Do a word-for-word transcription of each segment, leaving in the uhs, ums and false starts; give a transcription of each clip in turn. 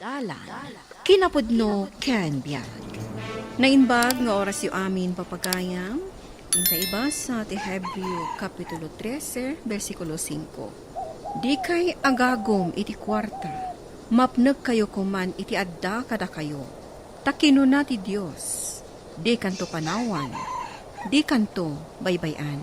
Dalan, kinapudno ken biag. Naimbag nga orasyo amin, papagayam. Inta ibasa ti Hebreo Kapitulo trese, bersikulo singko. Dikay agagum iti kuarta, mapnekkayo koman iti adda kadakayo. Ta kinuna ti Dios, dikanto panawan, dikanto baybay-an.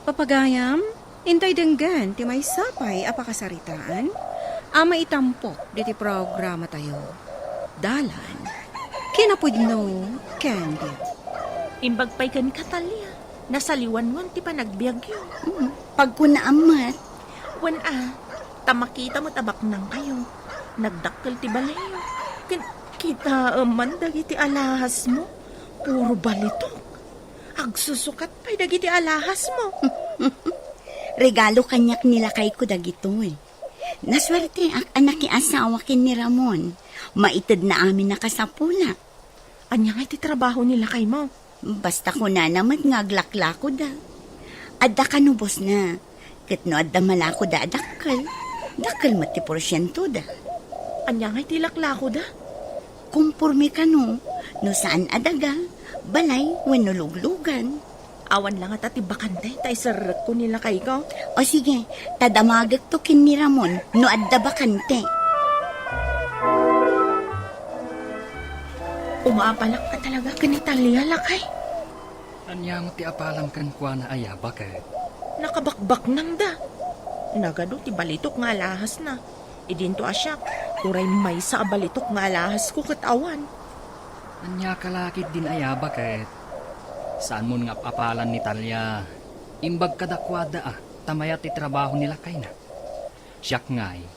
Papagayam, intay denggen ti maysa pay a pakasaritaan a maitampok diti programatayo. Dalan, kinapudno, ken biag. Imbag pay kenka, Talia. Nasaliwanwan ti panagbiagyo. Mm, pagkunaam met. Wen a, ta makita met a baknangkayo. Nagdakkel ti balayyo. Ken kitaem man dagiti alahasmo. Puro balitok. Agsusukat pay dagiti alahasmo. Regalo kaniak ni lakayko dagitoy. Nasuerteak a nakiasawa ken ni Ramon. Maitedna amin a kasapula. Ania ngay ti trabaho ni lakaymo? Basta kunana met nga aglaklakoda. Adda kano bosna. Ket no adda malakoda a dakkel, dakkel met ti porsientoda. Ania ngay ti laklakoda? Komporme kano no saan a daga, balay wenno luglugan. Awan la ngata ti bakante ta iserrekko ni lakayko. O sige, ta damagekto ken ni Ramon no adda bakante. Umaapalak ka talaga ken ni Talia, lakay. Ania met ti apalam kenkuana aya, baket? Nakabakbaknangda. Nagadu ti balitok nga alahasna. Idinto a siak, uray maysa a balitok nga alahasko ket awan. Ania ka la ketdin aya, baket? Saanmon nga ap-apalan ni Talia. Imbag kadakuada a ta mayat ti trabaho ni lakayna. Siak ngay,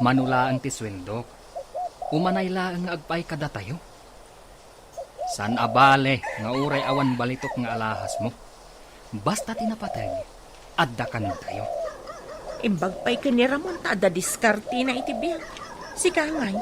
mano laeng ti sueldok. Umanay laeng nga agpaay kadatayo. Saan a bale nga uray awan balitok nga alahasmo. Basta ti napateg, adda kanentayo. Imbag pay ken ni Ramon ta adda diskartena iti biag. Sika ngay,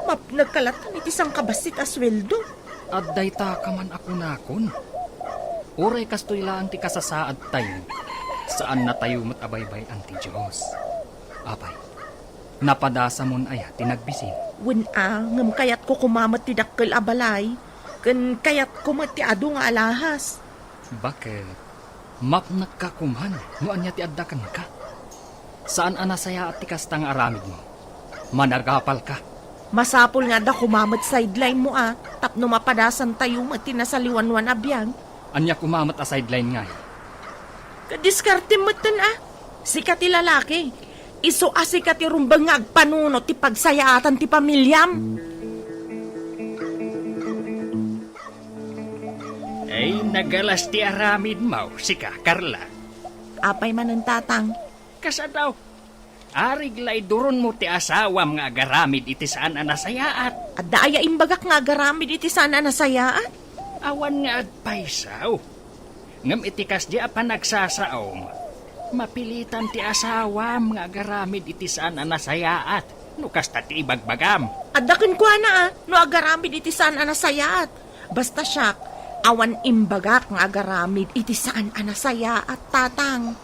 mapnekka latta iti sangkabassit a sueldo. Adda dayta ka man a kunakon. Uray kastoy laeng ti kasasaadtayo, saannatayo met a baybay-an ti Dios. Apay, napadasamon aya ti nagbisin? Wen a, ngem kayatko koma met ti dakkel a balay, ken kayatko met ti adu nga alahas. Baket, mapnekka koman no ania ti adda kenka. Saan a nasayaat ti kasta nga aramidmo. Managapalka. Masapul nga adda koma met sideline mo a, tapno mapadasantayo met ti nasaliwanwan a biag. Ania koma met a sideline ngay? Kadiskartem metten a. Sika ti lalaki. Isu a sika ti rumbeng nga agpanunot ti pagsayaatan ti pamiliam. Ay, nagalas ti aramidmo, sika, Carla. Apay manen, Tatang? Kasano? Arig la iduronmo ti asawam nga agaramid iti saan a nasayaat. Adda aya imbagak nga agaramid iti saan a nasayaat? Awan nga agpayso. Ngem iti kasdi a panagsasaom, mapilitam ti asawam nga agaramid iti saan a nasayaat, no kasta ti ibagbagam. Adda kenkuana a, no agaramid iti saan a nasayaat. Basta siak, awan imbagak nga agaramid iti saan a nasayaat, Tatang.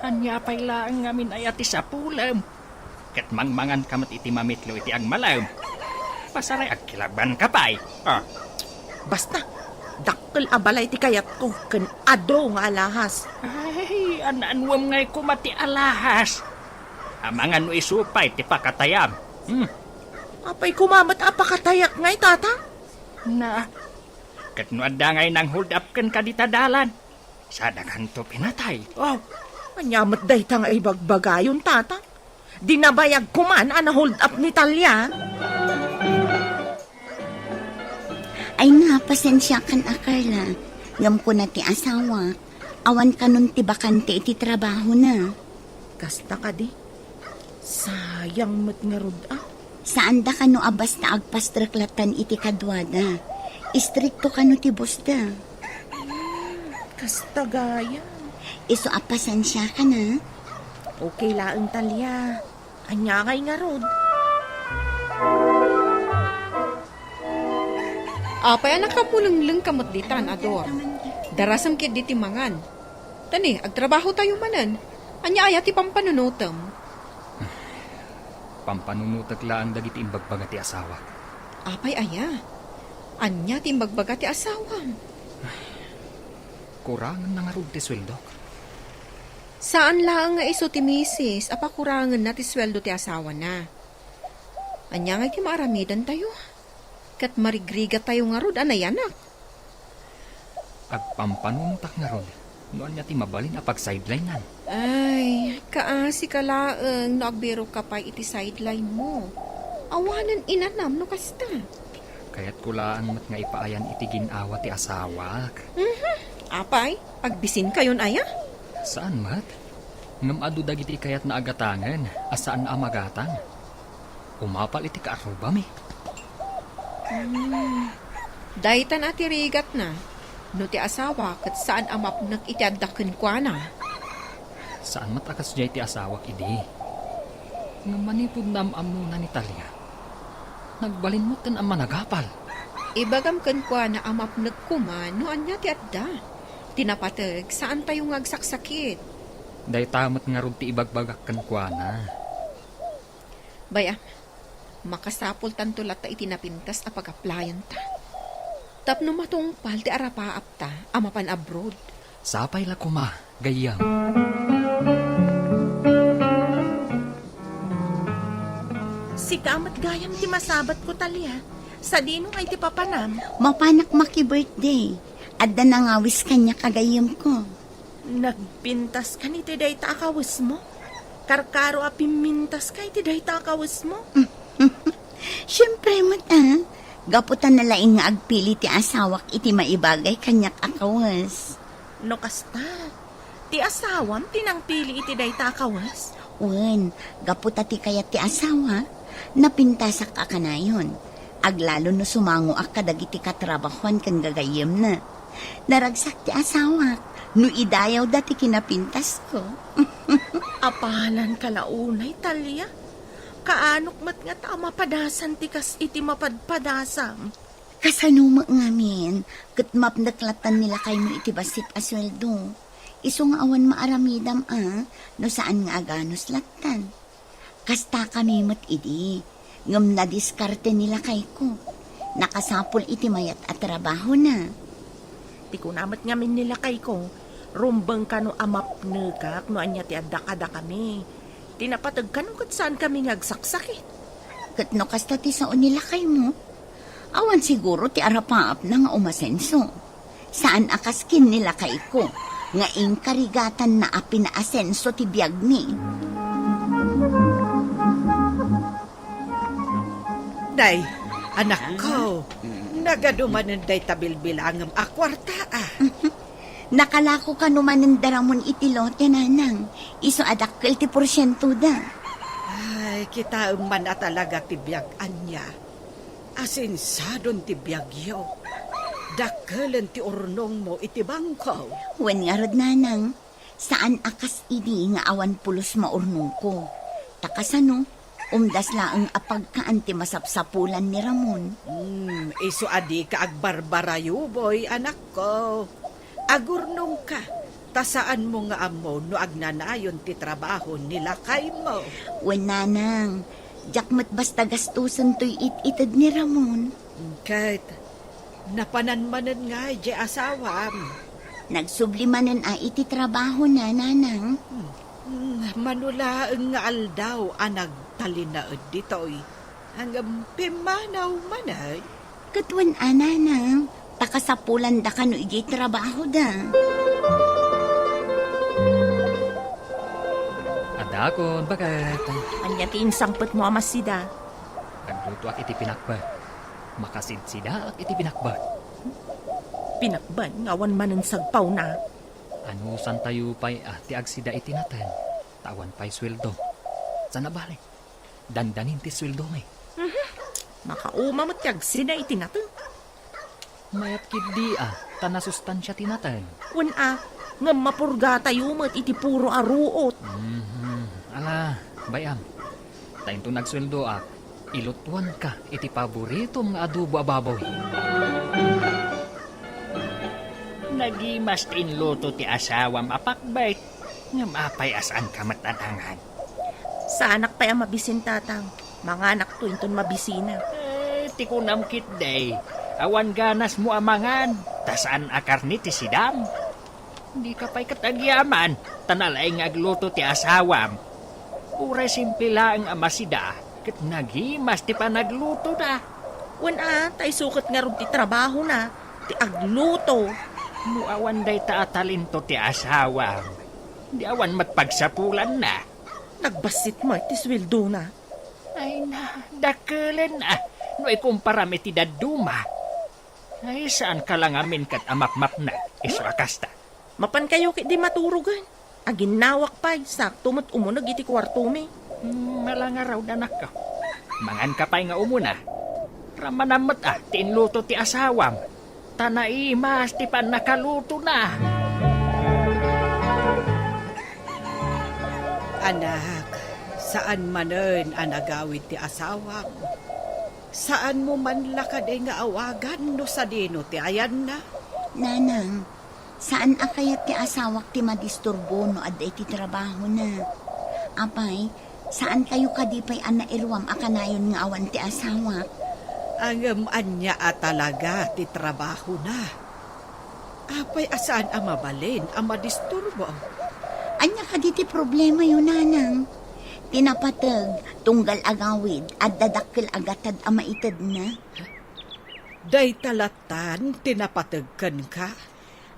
Ania pay laeng ngamin aya ti sapulem? Ket mangmanganka met iti mamitlo iti agmalem. Pasaray agkilabanka pay. Ah. Basta, dakkel a balay ti kayatko ken adu nga alahas. Ay, an-anuem ngay koma ti alahas? Amangan no isu pay ti pakatayam. Hmm. Apay koma met a pakatayak ngay, Tata? Na, ket no adda ngay nang-hold up kenka dita dalan, sadakanto pinatay. Oh. Ania met dayta nga ibagbagayon, Tata? Di nabayag koman a na-hold up ni Talia. Ay na, pasensiakan a, Carla. Ngem kuna ti asawak, awan kanon ti bakante iti trabahona. Kasta kadi? Sayang met ngarud a. Saanda kano a basta agpastrek lattan iti kaduada. Istrikto kano ti bosda. Kasta gayam. Isu a pasensiakan a. Okay laeng, Talia. Ania ngay ngarud? Apay a nakamulenglengka met ditan, Ador? Darasem ketdi ti mangan. Tani, agtrabahotayo manen. Ania aya ti pampanunotem? Pampanunotek laeng dagiti imbagbaga ti asawak. Apay aya? Ania ti imbagbaga ti asawam? Kurangenna ngarud ti sueldok. Saan laeng nga isu ti misis a pakurangenna ti sueldo ti asawana. Ania ngay ti maaramidantayo? Ket marigrigattayo ngarud a nayanak. Agpampanunotak ngarud no ania ti mabalin a pag-sideline-an. Ay, kaasi ka laeng no agbirokka pay iti sideline mo. Awanen inanam no kasta. Kayatko laeng met nga ipaayan iti gin-awa ti asawak. Mhm. Apay, agbisinkayon aya? Saan met. Ngem adu dagiti kayatna a gatangen a saan a magatang. Umapal iti kaarrubami. Hmm. Daytan a ti rigatna. No ti asawa ket saan a mapnek iti adda kenkuana. Saan met a kasdiay ti asawak idi. Ngem manipud naam-ammona ni Talia, nagbalin metten a managapal. Ibagam kenkuana a mapnek koma no ania ti adda. Ti napateg, saantayo nga agsaksakit. Dayta met ngarud ti ibagbagak kenkuana. Bay-am, makasapultanto latta iti napintas a pag-applyanta. Tapno matungpal ti arapaapta a mapan abroad. Sapay la koma, gayyem. Sika met gayam ti masabatko, Talia. Sadino ngay ti papanam? Mapanak maki-birthday. Adda nangawis kaniak a gayyemko. Nagpintaskan iti dayta a kawesmo? Karkaro a pimmintaska iti dayta a kawesmo? Siempre met, a. Gapu ta nalaing nga agpili ti asawak iti maibagay kaniak a kawes. No kasta, ti asawam ti nangpili iti dayta a kawes? Wen, gapu ta ti kayat ti asawak, napintasak a kanayon. Aglalo no sumangoak kadagiti katrabahuan ken gagayyemna. Naragsak ti asawak no idayawda ti kinapintasko. Apalan ka la unay, Talia. Kaanok met ngata a mapadasan ti kas iti mapadpadasam? Kasano met ngamin, ket mapnek lattan ni lakaymo iti bassit a sueldo. Isu nga awan maaramidam a, no saan nga aganus lattan. Kastakami met idi, ngem nadiskarte ni lakayko. Nakasapul iti mayat a trabahona. Ti kuna met ngamin ni lakayko, rumbengkano a mapnekak no ania ti adda kadakami. Ti napateg kano ket saankami nga agsaksakit. Ket no kasta ti sao ni lakaymo, awan siguro ti arapaapna nga umasenso. Saan a kas ken ni lakayko nga inkarigatanna a pinaasenso ti biagmi. Day, anakko, nagadu manen dayta bilbilangem a kuarta, a. Nakalako kano manen da Ramon iti lote, nanang. Isu a dakkel ti porsientoda. Ay, kitaem man a talaga ti biag ania. Asensadon ti biagyo. Dakkelen ti urnongmo iti bangko. Wen ngarud, nanang, saan a kas idi nga awan pulos maurnongko. Ta kasano, umdas laeng a pagkaan ti masapsapulan ni Ramon. Hmm, isu a dika agbarbarayuboy, anakko. Agurnongka, ta saanmo nga ammo no agnanayon ti trabaho ni lakaymo. Wen, nanang, diak met basta gastusen toy it-ited ni Ramon. Ket, napanan manen ngay diay asawam? Nagsubli manen a iti trabahona, nanang. Hmm, mano laeng nga aldaw a nagtalinaed ditoy. Ngem pimmanaw manen. Ket wen a, nanang, ta kasapulanda kano idiay trabahoda. Adakon, baket. Ania ti insangpetmo a masida? Aglutoak iti pinakbet. Makasidsidaak iti pinakbet. Pinakbet nga awan manen sagpawna. Anusantayo pay a ti agsida iti nateng, ta awan pay sueldo. Saan a bale. Dandanin ti sueldomi. Mhm. Makauma met ti agsida iti nateng. Mayat ketdi a, ta nasustansia ti nateng. Wen a, ngem mapurgatayo met iti puro a ruot. Mhm. Ala, bay-am. Ta inton agsueldoak, ilutuanka iti paboritom nga adobo a baboy. Nagimas ti inluto ti asawam a pakbet, ngem apay a saanka met a nangan? Saanak pay a mabisin, Tatang. Manganakto inton mabisina. Eh, ti kunam ketdi, awan ganasmo a mangan, ta saan a karne ti sidam. Dika pay ket agyaman, ta nalaing nga agluto ti asawam. Uray simple laeng a masida, ket nagimas ti panaglutona. Wen a, ta isu ket ngarud ti trabahona, ti agluto. No awan dayta a talento ti asawam, di awan met pagsapulanna. Nagbassit met ti suweldona. Ay na, dakelen a, no ikumparam iti dadduma. Ay, saanka la ngamin ket a mapmapnek, isu a kasta. Mapankayo ketdi maturogen. Aginnawak pay, sakto met umuneg iti kuartomi. Hmm, ala ngarud, anakko. Manganka pay nga umuna. Rammanam met a, ti inluto ti asawam. Ta naimas ti pannakalutona. Anak, saan manen a nagawid ti asawam. Saanmo man la kadi nga awagan no sadino ti ayanna? Nanang, saan a kayat ti asawak ti madisturbo no adda iti trabahona. Apay, saankayo kadi pay a nairuam a kanayon nga awan ti asawak? Ngem ania a talaga ti trabahona? Apay a saan a mabalin a madisturbo? Ania kadi ti problemayo, Nanang? Ti napateg, tunggal agawid, adda dakkel a gatad a maitedna. Dayta lattan ti napateg kenka?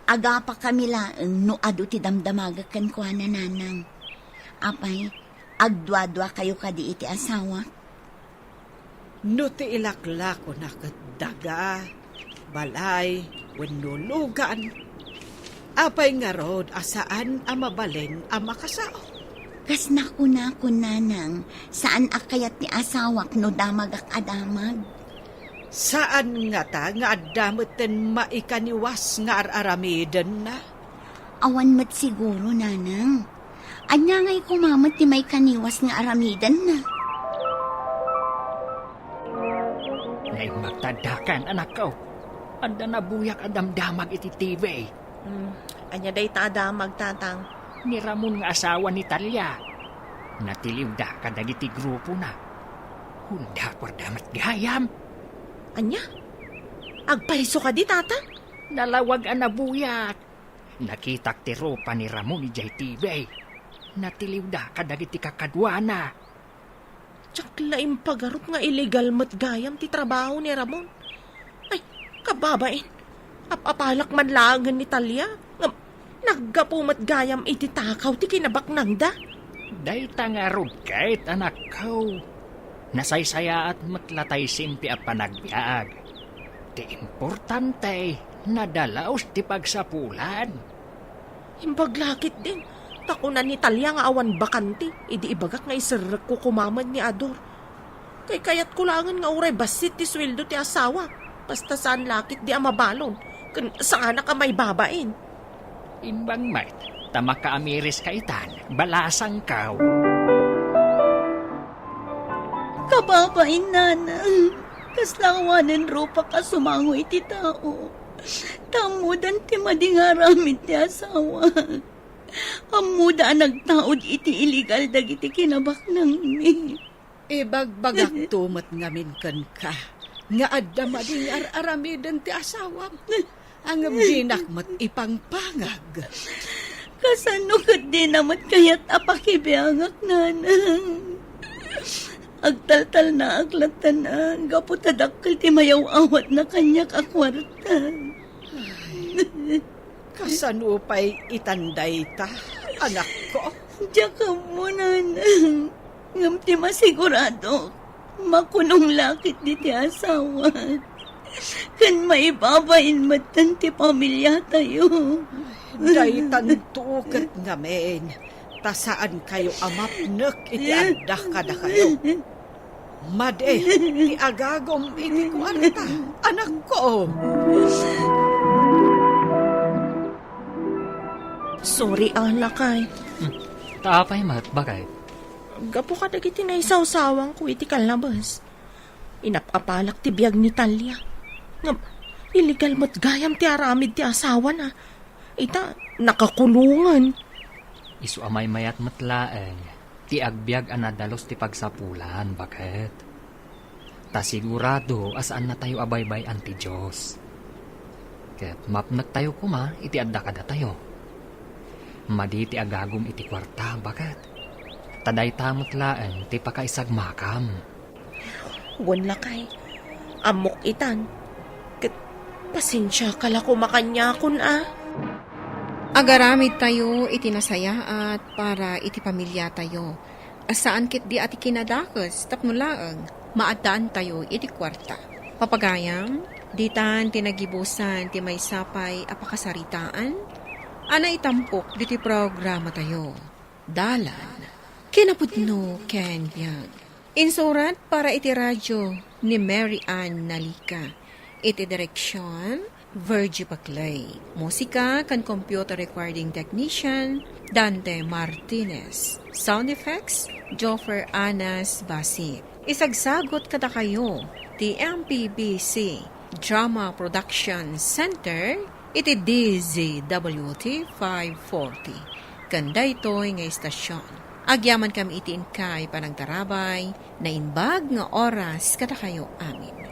Agapakami laeng no adu ti damdamagek kenkuana, Nanang. Apay, agduaduakayo kadi iti asawak? No ti ilaklakona ket daga, balay, wenno lugan, apay ngarud a saan a mabalin a makasao? Kas nakunakon, Nanang, saan a kayat ti asawak no damagak a damag. Saan ngata nga adda metten maikaniwas nga ar-aramidenna? Awan met siguro, Nanang. Ania ngay koma met ti maikaniwas nga aramidenna? Naimbag ta addakan, anakko. Adda nabuyak a damdamag iti T V. Hmm, ania dayta a damag, Tatang? Ni Ramon nga asawa ni Talia. Natiliwda kadagiti grupona. Hulda, kuarda met gayam. Ania? Agpayso kadi, Tatang? Nalawag a nabuyak. Nakitak ti rupa ni Ramon idiay T V. Natiliwda kadagiti kakaduana. Diak la impagarup nga illegal met gayam ti trabaho ni Ramon. Ay, kababain. Ap-apalak man laengen ni Talia. Ngem, naggapu met gayam iti takaw ti kinabaknangda. Dayta ngarud ket, anakko. Nasaysayaat met la tay simple a panagbiag. Ti importante, nadalaos ti pagsapulan. Imbag la ketdin, ta kuna ni Talia nga awan bakante, idi ibagak nga iserrekko koma met ni Ador. Kaykayatko laengen nga uray bassit ti sueldo ti asawa, basta saan la ketdi a mabalon, ken saanak a maibabain. Imbag met, ta makaamiriska itan, balasangko. Kababain, Nanang, kasla awanen rupak a sumango iti tao. Ta ammodan ti madi nga aramid ti asawak. Ammoda a nagtaud iti illegal dagiti kinabaknangmi. Ibagbagakto met ngamin kenka nga adda madi nga ar-aramiden ti asawam. Ngem dinak met ipangpangag. Kasano ket dina met kayat a pakibiangak, Nanang? Agtaltalnaak latta, Nanang, gapu ta dakkel ti mayaw-awatna kaniak a kuarta. Kasano pay itan dayta, anakko? Diak ammo, Nanang. Ngem ti masigurado, makunong la ketdi ti asawak. Ken maibabain metten ti pamiliatayo. Daytanto ket ngamin, ta saankayo a mapnek iti adda kadakayo. Madi ti agagum iti kuarta, anakko. Sorry, a, lakay. Hmm. Ta apay met, baket? Gapu kadagiti naisawsawangko iti kalnabes. Inap-apalak ti biag ni Talia. Ngem, illegal met gayam ti aramid ti asawana. Ita, nakakulongen. Isu a maymayat met laeng. Ti agbiag a nadalus ti pagsapulan, baket. Ta sigurado a saannatayo a baybay-an ti Dios. Ket mapnektayo koma iti adda kadatayo. Madi ti agagum iti kuarta, baket. Ta dayta met laeng ti pakaisagmakam. Wen lakay, ammok itan. Ket pasensiaka la koma kaniakon a. Agaramidtayo iti nasayaat para iti pamiliatayo. A saan ketdi a ti kinadakes tapno laeng maaddaantayo iti kuarta. Papagayam, ditan ti nagibusan ti maysa pay a pakasaritaan a naitampok ditoy programatayo. Dalan, kinapudno ken biag. Insurat para iti radyo ni Mary Ann Nalica. Iti direksyon, Virgie Paclay. Musika ken computer recording technician, Dante Martinez. Sound effects, Joffer Anas Basi. Isagsagot kadakayo ti M P B C Drama Production Center iti D Z W T five forty. Ken daytoy nga istasyon, agyamankami iti inkay panangtarabay, naimbag nga oras kadakayo amin.